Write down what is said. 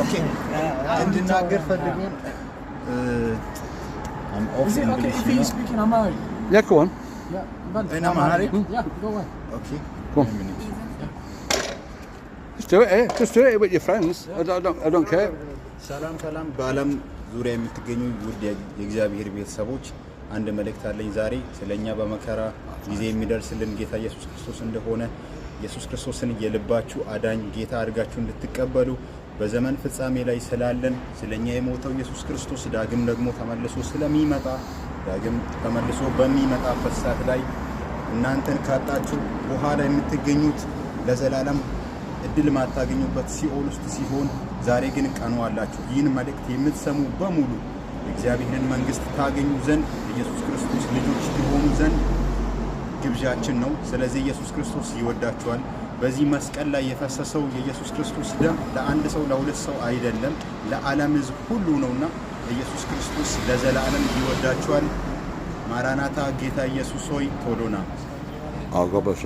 Okay, እንድናገር ፈልጎን I'm off Is it okay English, if you he know. Speak in Amharic? Yeah, go on. Yeah, but In Amharic? Yeah, go on. Okay. Go on. One minute. Just do it, eh? Just do it with your friends. I don't care. ሰላም ሰላም፣ በዓለም ዙሪያ የምትገኙ ውድ የእግዚአብሔር ቤተሰቦች፣ አንድ መልእክት አለኝ ዛሬ። ስለኛ በመከራ ጊዜ የሚደርስልን ጌታ ኢየሱስ ክርስቶስ እንደሆነ፣ ኢየሱስ ክርስቶስን የልባችሁ አዳኝ ጌታ አድርጋችሁ እንድትቀበሉ፣ በዘመን ፍጻሜ ላይ ስላለን፣ ስለኛ የሞተው ኢየሱስ ክርስቶስ ዳግም ደግሞ ተመልሶ ስለሚመጣ፣ ዳግም ተመልሶ በሚመጣበት ሰዓት ላይ እናንተን ካጣችሁ በኋላ የምትገኙት ለዘላለም እድል ማታገኙበት ሲኦል ውስጥ ሲሆን፣ ዛሬ ግን ቀኑ አላችሁ። ይህን መልእክት የምትሰሙ በሙሉ የእግዚአብሔርን መንግስት ታገኙ ዘንድ፣ የኢየሱስ ክርስቶስ ልጆች ትሆኑ ዘንድ ግብዣችን ነው። ስለዚህ ኢየሱስ ክርስቶስ ይወዳችኋል። በዚህ መስቀል ላይ የፈሰሰው የኢየሱስ ክርስቶስ ደም ለአንድ ሰው ለሁለት ሰው አይደለም፣ ለዓለም ሕዝብ ሁሉ ነውና ኢየሱስ ክርስቶስ ለዘላለም ይወዳችኋል። ማራናታ፣ ጌታ ኢየሱስ ሆይ ቶሎ ና። Oh, God bless you.